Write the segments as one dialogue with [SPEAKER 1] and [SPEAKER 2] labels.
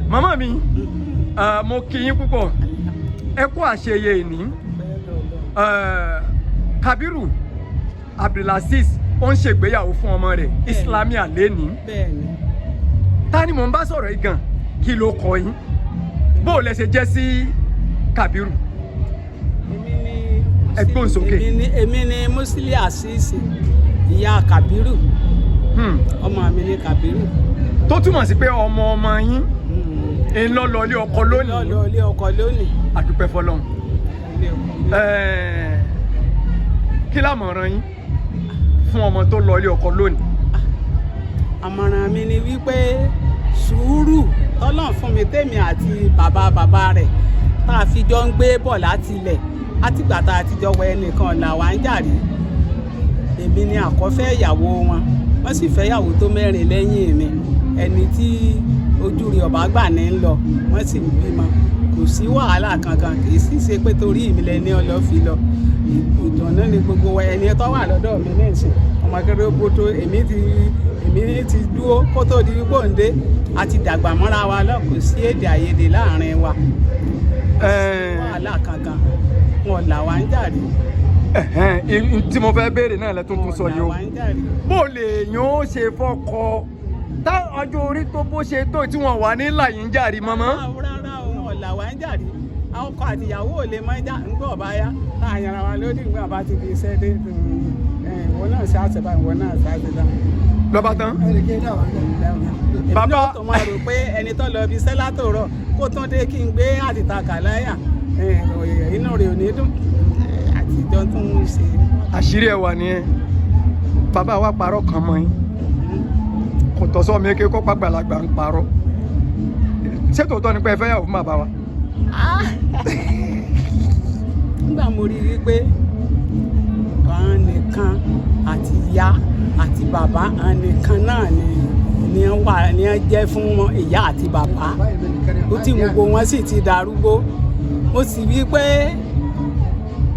[SPEAKER 1] Màmá mi, mo kí yín púpọ̀, ẹ kú àṣeyẹ ìní. Kabiru Abdulaziz ó ń ṣègbéyàwó fún ọmọ rẹ̀ Islamia lẹ́ni.
[SPEAKER 2] Bẹ́ẹ̀ni.
[SPEAKER 1] Ta ni mò ń bá sọ̀rọ̀ yìí gan? Kí ló kọ yín? Bó o lẹ ṣe jẹ́ sí Kabiru?
[SPEAKER 2] Èmi ni
[SPEAKER 1] Ẹ gbóhùn sókè.
[SPEAKER 2] Èmi ni Musili Asisi, ìyá Kabiru. Ọmọ mi ni Kabiru.
[SPEAKER 1] Tó túmọ̀ sí pé ọmọ ọmọ yín ń lọ lọ ilé ọkọ lónìí.
[SPEAKER 2] Lọ́lọ́ ilé ọkọ lónìí.
[SPEAKER 1] Àdúpẹ́ fọlọ́run.
[SPEAKER 2] Ilé ọkọ.
[SPEAKER 1] Kí lámọ̀ràn yín fún ọmọ tó lọ ilé ọkọ lónìí?
[SPEAKER 2] Àmọ̀ràn mi ni wípé sùúrù tọ́lọ́run fún mi, tèmi àti bàbá bàbá rẹ̀ tá a fi jọ ń gbé bọ̀ láti ilẹ̀, látìgbà tá a ti jọ wọ ẹnìkan là wá ń jàre. Èmi ni àkọ́fẹ́ ìyàwó wọn, wọ́n sì fẹ́ ìyàwó tó mẹ́rin lẹ́yìn mi. Ẹni tí ojú rẹ̀ ọ̀bá gbà ní ń lọ, wọ́n sì ń bímọ, kò sí wàhálà kankan. Kì í sì ṣe pé torí mi lẹni ọlọ́ fi lọ. Ìdùnnú ni gbogbo wa. Ẹni tó wà lọ́dọ̀ mi ní ìsìn, ọmọ akérè bótó, èmi ti dúró kó tó di gbòǹde. A ti dàgbà mọ́ra wa lọ, kò sí èdè àìyedè láàrin wa, wàhálà kankan, wọn là wá ń jàre.
[SPEAKER 1] Ẹ̀hẹ́n, tí mo fẹ́ béèrè náà lẹ tuntun sọ
[SPEAKER 2] Wọn
[SPEAKER 1] yìí
[SPEAKER 2] là
[SPEAKER 1] o.
[SPEAKER 2] wá ń jàre.
[SPEAKER 1] Bó lè yàn ó ṣe fọkọ tá ọjọ́ orí tó bó ṣe tó tí wọ́n wà ní láyé ń jàre mọ́mọ́?
[SPEAKER 2] Rárá o, wọn là wá ń jàre. Ọkọ àti ìyàwó ò lè máa ń jà. Ńgbọ́ bá yá tá a yanra wa lódì, ńgbà bá ti fi iṣẹ́ dé, ìwọ náà ṣe àṣẹ báyìí, ìwọ náà ṣe àṣẹ báyìí.
[SPEAKER 1] Lọ́ba tán.
[SPEAKER 2] Èmi náà tó máa rò pé ẹni tó lọ ibi iṣẹ́ látòrọ̀ kó tún dé kí n gbé àtìtàkà láyà, inú rẹ̀ ò ní dùn àtijọ́ tún ń ṣe.
[SPEAKER 1] Àṣírí ẹ̀ wà nìyẹn. Bàbá wa parọ́ kan mọ́ yín, kò tọ́ sọ́ mi kó pàgbàlagbà ń parọ́. Ṣé tòótọ́ ni pé ẹ fẹ́ yàwó fún bàbá wa?
[SPEAKER 2] Nígbà mo rí i pé àwọn nìkan àti ìyá àti bàbá, àwọn nìkan náà ni wọ́n wà ní wọ́n jẹ́ fún ìyá àti bàbá, ó tí gbogbo wọn sì ti darúgbó, mo sì rí i pé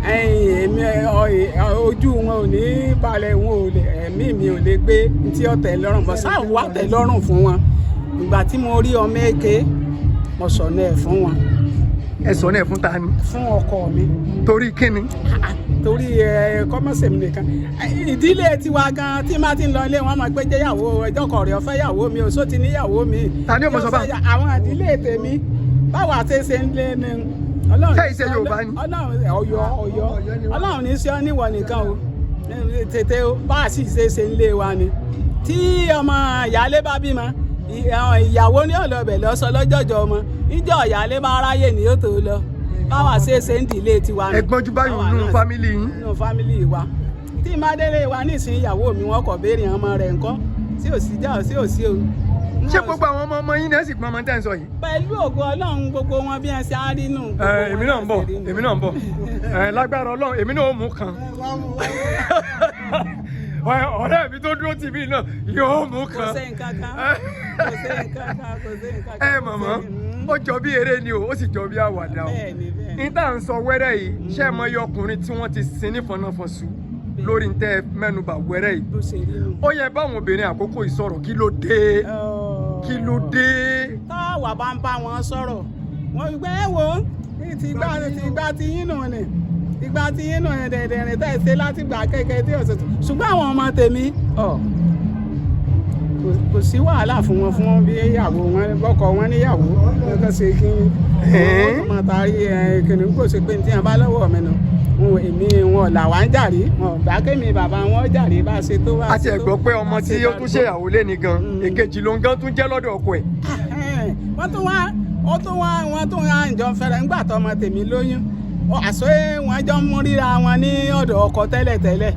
[SPEAKER 2] ẹ̀yìn èmi ojú wọn ò ní balẹ̀, wọn ò lè, ẹ̀mí mi ò lè gbé tí ó tẹ́ lọ́rùn bọ́ sáà wá tẹ́ lọ́rùn fún wọn. Ìgbà tí mo rí ọmọ èké, mo sọ̀nà ẹ̀ fún wọn.
[SPEAKER 1] Ẹ sọ náà fún ta ni?
[SPEAKER 2] Fún ọkọ mi.
[SPEAKER 1] Torí kíni?
[SPEAKER 2] Torí ẹ kọ́mọ̀sẹ̀ mi nìkan. Ìdílé tiwa gan, tí má ti ń lọ ilé wọn máa gbé jẹ́yàwó ẹjọ́ kọ̀ rẹ̀ ọ̀fẹ́ yàwó mi, òṣó ti níyàwó mi.
[SPEAKER 1] Ta ni ó mọ̀ sọ bá?
[SPEAKER 2] Àwọn ìdílé tèmi, báwa ṣe ṣe ń lé ní Ọlọ́run.
[SPEAKER 1] Ṣé ìṣe Yorùbá ni?
[SPEAKER 2] Ọlọ́run Ọ̀yọ́, Ọ̀yọ́. Ọlọ́run ní sí ọ níwọ̀ nìkan o, tètè o. Bá a sì ṣe ṣe ń lé wa ni tí ọmọ ìyáálé bá bímọ, ìyàwó ní ọ̀lọ́bẹ̀ lọ́sọ lọ́jọ́jọ́ ọmọ ìjọ ìyáálé bá ráyè ní yóò tó lọ. Báwa ṣe ṣe ń dìlé tiwa ni.
[SPEAKER 1] Ẹ̀gbọ́n ju báyìí
[SPEAKER 2] Báwa
[SPEAKER 1] nínú
[SPEAKER 2] náà
[SPEAKER 1] family yín.
[SPEAKER 2] Nínú family wa, tí má délé wa nísìnyí, ìyàwó mi, wọn kò béèrè ọmọ rẹ̀ ńkọ́, sí ò sí já sí ò sí o.
[SPEAKER 1] Ṣé gbogbo àwọn ọmọ ọmọ yín náà sì gbọ́n ọmọ tẹ́ ń sọ yìí?
[SPEAKER 2] Pẹ̀lú ògo Ọlọ́run, gbogbo wọn bí wọn ṣe á rí nù.
[SPEAKER 1] Ẹ, èmi náà ń bọ̀, èmi náà ń bọ̀. Ẹ lágbára Ọlọ́run, èmi náà ó mú kan. Ọ̀rẹ́ mi tó dúró tì mí náà yóò mú
[SPEAKER 2] Kò
[SPEAKER 1] kan.
[SPEAKER 2] sí nǹkan kan, kò sí nǹkan kan, kò sí nǹkan kan.
[SPEAKER 1] Ẹ mọ̀mọ́, ó jọ bí eré ni o, ó sì jọ bí àwàdà o.
[SPEAKER 2] Bẹ́ẹ̀ni.
[SPEAKER 1] Ní tá à ń sọ wẹ́rẹ́ yìí, ṣé ẹ mọ iye ọkùnrin tí wọ́n ti sin ní fọnáfọnsu lórí ń tẹ́ mẹ́nubà wẹ́rẹ́ yìí?
[SPEAKER 2] Bó ṣe rí nù.
[SPEAKER 1] Ó yẹ báwọn obìnrin àkókò ìsọ̀rọ̀. Kí ló dé? Kí ló dé?
[SPEAKER 2] Táwa bá ń bá wọn sọ̀rọ̀, wọ́n wí pé ẹ wo ti gbá ti yín nù ni, ìgbà tí yín nù ni dẹ̀dẹ̀rìn tẹ̀ ṣe láti gbà kékeré tí ọ̀sẹ̀ tó. Ṣùgbọ́n àwọn ọmọ tèmi ọ̀ kò sí wàhálà fún wọn fún bí ìyàwó wọn bọ́kọ wọn níyàwó lọ́kọ̀ ṣe kí wọ́n tó máa tarí kìnìún. Kò sí pé tí wọn bá lọ́wọ́ mi nù wọn, èmi wọn là wá ń jàrí, wọn bá kémi bàbá wọn jàrí bá ṣe tó bá
[SPEAKER 1] A ti
[SPEAKER 2] ṣe
[SPEAKER 1] ẹ̀
[SPEAKER 2] tó.
[SPEAKER 1] gbọ́ pé ọmọ
[SPEAKER 2] Bá
[SPEAKER 1] tí
[SPEAKER 2] ṣe
[SPEAKER 1] ó tún
[SPEAKER 2] darúgbó.
[SPEAKER 1] ṣèyàwó lé ní gan, èkejì ló ń gan tún jẹ́ lọ́dọ̀ ọkọ ẹ̀.
[SPEAKER 2] Wọ́n tún wá, ó tún wá, wọ́n tún wá ǹjọ́ fẹ́rẹ̀ ńgbà tọmọ tèmi lóyún. Àṣé wọ́n jọ ń mú ríra wọn ní ọ̀dọ̀ ọkọ tẹ́lẹ̀tẹ́lẹ̀.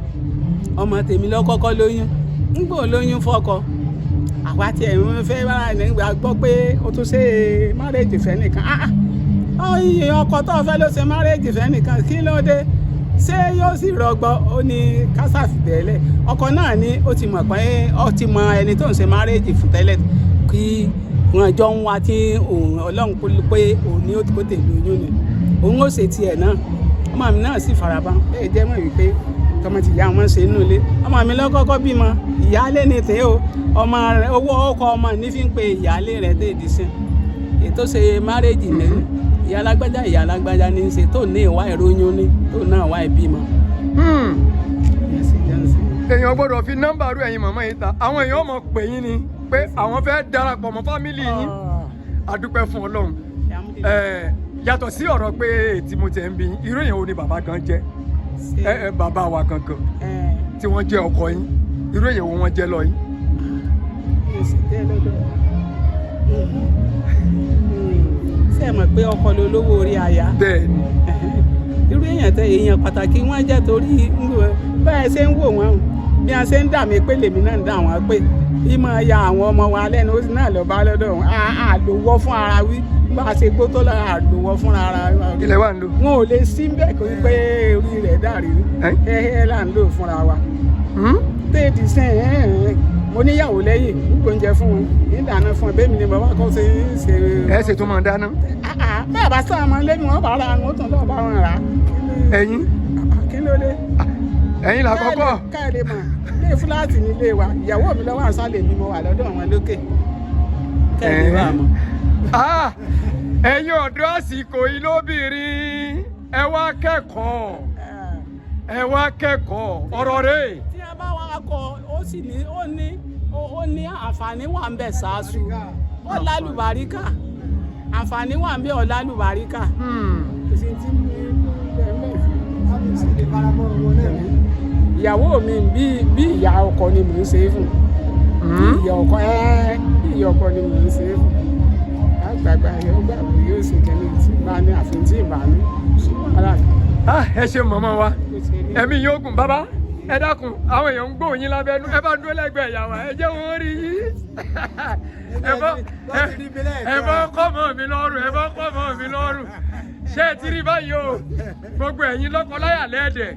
[SPEAKER 2] Ọmọ tèmi ló kọ́kọ́ lóyún. Ńgbò lóyún fọ́kọ, àwa tiẹ̀ ń fẹ́ bára nígbà gbọ́ pé ó tún ṣe marriage fẹ́ nìkan. Ah ah, iye ọkọ tó fẹ́ ló ṣe marriage fẹ́ nìkan, kí ló dé? Ṣé yóò sì rọgbọ? Ó ní kásàfì bẹ́ẹ̀lẹ̀. Ọkọ náà ní ó ti mọ̀ pé ó ti mọ ẹni tó ń ṣe marriage fún tẹ́lẹ̀, kí wọn jọ ń wá tí òun Ọlọ́run pé òun ní ó tè lóyún ni òun ó ṣe tiẹ̀ náà. Ọmọ mi náà sì faraba bẹ́ẹ̀ jẹ́ mọ̀ wípé tọmọ ti ìyá wọn ṣe nínú ilé. Ọmọ mi lọ́kọ́kọ́ bímọ, ìyáálé ni tè o. Ọmọ rẹ, owó ọkọ ọmọ ní fi ń pe ìyáálé rẹ̀ dé ìdí sí. tó ṣe marriage ní ìyá alágbájá, ìyá alágbájá ní í ṣe tó ní ìwà ìròyìn ní tó náà wá ìbímọ.
[SPEAKER 1] Èèyàn gbọ́dọ̀ fi nọ́mbà rú ẹ̀yin màmá yìí ta. Àwọn èèyàn mọ̀ pè yín ni pé àwọn fẹ́ darapọ̀ mọ́ family yín. A dúpẹ́ fún Ọlọ́run. Yàtọ̀ sí ọ̀rọ̀ pé tí mo tẹ̀ ń bi yín, irú èèyàn wo ni bàbá gan jẹ́? Ẹ bàbá wa gangan tí wọ́n jẹ́ ọkọ yín, irú èèyàn wo wọ́n jẹ́ lọ yín?
[SPEAKER 2] Ṣé ẹ mọ̀ pé ọkọ lolówó orí aya?
[SPEAKER 1] Bẹ́ẹ̀ ni.
[SPEAKER 2] Irú èèyàn tẹ èèyàn pàtàkì wọ́n jẹ́, torí bẹ́ẹ̀ ṣe ń wò wọ́n o, bí wọ́n ṣe ń dà mí pé lèmi náà ń dà wọ́n pé ìmọ̀ ya àwọn ọmọ wa lẹ́nu, ó sì náà lọ bá lọ́dọ̀ wọn. A lówó fún ara wí bá a ṣe gbó tó lọ, a lówó fún ara wa.
[SPEAKER 1] Ilẹ̀ wa ń lò.
[SPEAKER 2] Wọn ò lè sí bẹ́ẹ̀ kó pé orí rẹ̀ dàrí
[SPEAKER 1] Ẹ́?
[SPEAKER 2] ẹ là ń lò fúnra wa téèdì sẹ́yìn. Mo níyàwó lẹ́yìn, ń gbóúnjẹ fún wọn, ń dáná fún wọn, bẹ́ẹ̀ mi ni bàbá kọ́ ṣe ń ṣe.
[SPEAKER 1] Ẹ ṣe tó máa dáná.
[SPEAKER 2] Bẹ́ẹ̀ bá sáà mọ́ lẹ́nu wọn bá ra wọn tún lọ́ọ́ bá wọn rà á.
[SPEAKER 1] Ẹ̀yin?
[SPEAKER 2] Kí ló dé?
[SPEAKER 1] Ẹ̀yin là kọ́kọ́.
[SPEAKER 2] Káàlè mọ̀, ilé fúláàtì nílé wa, ìyàwó mi lọ́wọ́ àṣálẹ̀ mi, mo wà lọ́dọ̀ wọn lókè. Kẹ́lẹ́ bá mọ̀.
[SPEAKER 1] Ah, ẹ̀yin ọ̀dọ́ àsìkò yìí lóbìnrin, ẹ wá kẹ́kọ̀ọ́, ẹ wá kẹ́kọ̀ọ́ ọ̀rọ̀ rẹ̀.
[SPEAKER 2] Tí a bá wá kọ, ó sì ní ó ní ó ní àǹfààní wà ń bẹ̀ ṣáṣù ó lálùbáríkà, àǹfààní wà ń bẹ̀, ó lálùbáríkà. Kò sí tí bẹ́ẹ̀ bẹ́ẹ̀ fún ìyàwó mi, bí ìyá ọkọ ni mò ń ṣe é fún. Bí ìyá ọkọ ẹ, bí ìyá ọkọ ni mò ń ṣe é fún. Àgbààgbà yóò gbàgbé yóò ṣe kẹ́lẹ́ tí bá ní àfihàn tí ì bá ní wàhálà.
[SPEAKER 1] Ah, ẹ ṣe mọ̀mọ́ wa.
[SPEAKER 2] Kó ṣe rí.
[SPEAKER 1] Ẹ̀mí yóò gùn. Bàbá, ẹ dákun, àwọn èèyàn ń gbóhùn yín lábẹ́nú. Ẹ bá ń dúró lẹ́gbẹ̀ẹ́ ìyàwó, ẹ jẹ́ wọn rí yín. Ẹ bọ́ kọ́ mọ́ mi lọ́rùn, ẹ bọ́ kọ́ mọ́ mi lọ́rùn. Ṣé ẹ ti rí báyìí o? Gbogbo ẹ̀yin lọ́kọláya lẹ́ẹ̀dẹ̀,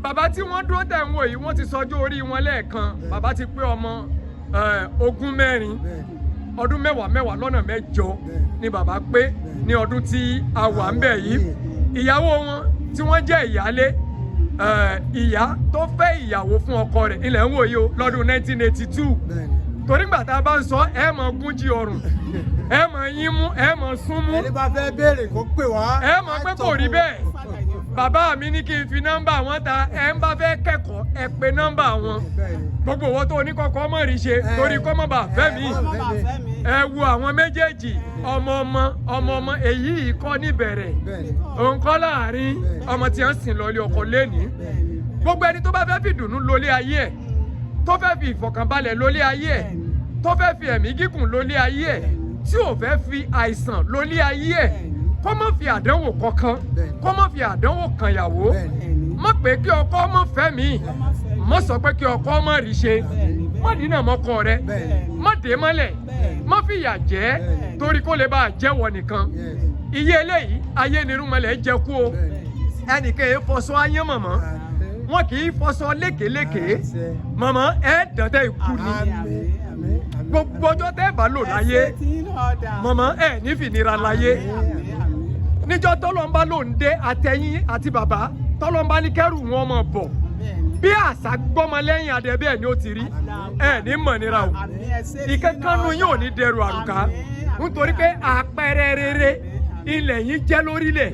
[SPEAKER 1] bàbá tí wọ́n dúró tẹ̀ ń wò yìí, wọ́n ti sọjọ́ orí wọn lẹ́ẹ̀kan. Bàbá ti pé ọmọ 24 ọdún, mẹ́wàá mẹ́wàá lọ́nà mẹ́jọ ni bàbá pé ní ọdún tí a wà ń bẹ̀ yìí. Ìyàwó wọn tí wọ́n jẹ́ ìyálé, ìyá tó fẹ́ ìyàwó fún ọkọ rẹ̀ ilẹ̀ ń wò yìí o lọ́dún 1982, torí gbà tá a bá ń sọ, ẹ mọ̀ gúnjí ọrùn, ẹ mọ̀ yín mú, ẹ mọ̀ sún mú.
[SPEAKER 3] Ẹni bá fẹ́ béèrè kó pè wá.
[SPEAKER 1] Ẹ mọ̀ pé kò rí bẹ́ẹ̀. Bàbá mi ní kí n fi nọ́mbà wọn ta. Ẹ ń bá fẹ́ kẹ́kọ̀ọ́, ẹ pe nọ́mbà wọn. Gbogbo owó tó ní kọ́kọ́ mọ̀ rí ṣe torí kọ́ mọ̀ bá fẹ́ mi.
[SPEAKER 2] Ọmọ bá fẹ́ mi.
[SPEAKER 1] Ẹ wo àwọn méjèèjì, ọmọ ọmọ ọmọ ọmọ, èyí yìí kọ́ níbẹ̀rẹ̀, òun kọ́ láàrin ọmọ tí wọ́n sìn lọ́lé ọkọ lẹ́ni. Gbogbo ẹni tó bá fẹ́ fi dùnnú lólé ayé ẹ̀, tó fẹ́ fi ìfọ̀kànbalẹ̀ lólé ayé ẹ̀, tó fẹ́ fi ẹ̀mí gígùn lólé ayé ẹ̀, tí ò fẹ́ fi àìsàn lólé ayé ẹ̀, kó má fi àdánwò kankan, kó má fi àdánwò kan ìyàwó. Má pé kí ọkọ má fẹ́ mi, má sọ pé kí ọkọ má rí ṣe, má dínà mọ́kọ rẹ, má dé mọ́lẹ̀, má fìyà jẹ torí kó lè bá a jẹ́wọ́ nìkan. Iye eléyìí ayé nirúnmọlẹ̀ jẹ kú o. Ẹnìkan yẹn fọṣọ ayé mọ̀mọ́, wọn kì í fọṣọ lékeléké mọ̀mọ́. Ẹ dàntẹ́ ikú ni gbogbo ọjọ́ tẹ́ bá lò láyé mọ̀mọ́, ẹ ní fìnira láyé. Níjọ́ tọ́lọ́mbá ló ń dé àtẹ̀yìn àti bàbá, tọ́lọ́mbá ní kẹ́rù wọn mọ̀ bọ̀ bí àṣà gbọ́mọ lẹ́yìn adẹ, bẹ́ẹ̀ ni ó ti rí. Ẹ ní mọ̀nira o. Ìkankannu yóò ní dẹrù àrùká, nítorí pé àpẹẹrẹ rere ilẹ̀ yín jẹ́ lórílẹ̀.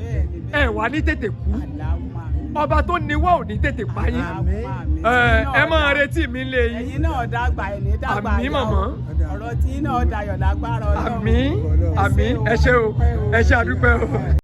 [SPEAKER 1] Ẹ wà ní tètè kú, ọba tó níwá ò ní tètè pa yín. Ẹ máa retí mi lé yín.
[SPEAKER 2] Ẹ̀yin náà dàgbà, ẹ̀ ní dàgbà.
[SPEAKER 1] Àmín, màmá.
[SPEAKER 2] Ọ̀rọ̀ tí náà dayọ̀ lágbára Ọlọ́run.
[SPEAKER 1] Àmín, àmín. Ẹ ṣé o, ẹ ṣé, àdúpẹ́ o.